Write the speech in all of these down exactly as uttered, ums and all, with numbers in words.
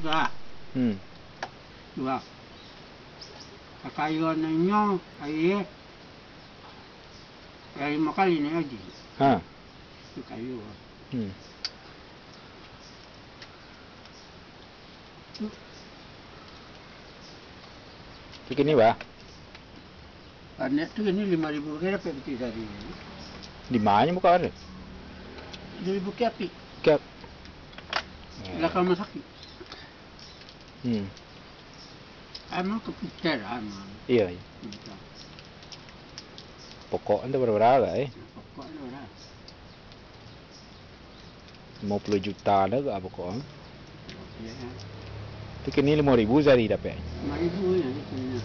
Lah. Hmm. Dua. Kakayuan inyo, aie. Ya, limo kali ni aji. Ha. Tu kayu. Hmm. Tu kini, bah? Anak tu kini lima ribu ke dapek piti sari. Di mana buka ada? Di Bukit Api. Bukit Api. Belakang rumah sakit. Hmm. Anu kepikiran, anu. Iya, iya. Iya. Pokok anda berapa, eh? Pokok anda berapa? Lima puluh juta dah gak pokok. Iya. Tapi kini lima ribu sehari dapat. Lima ribu ya, kini.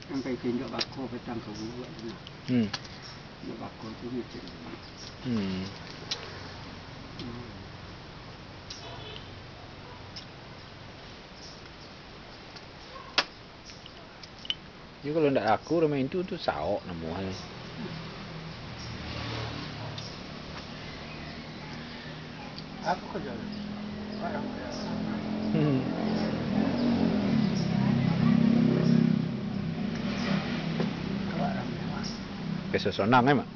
Sampai tinjak bako petang ka bubuak tu nah. Hmm. Tinjak bako tu macam ni. Hmm. Hmm. Jadi kalau ndak laku rumah itu tu saok namo hal. Apa kerja? Hmm. Keso sonang, eh, Mak?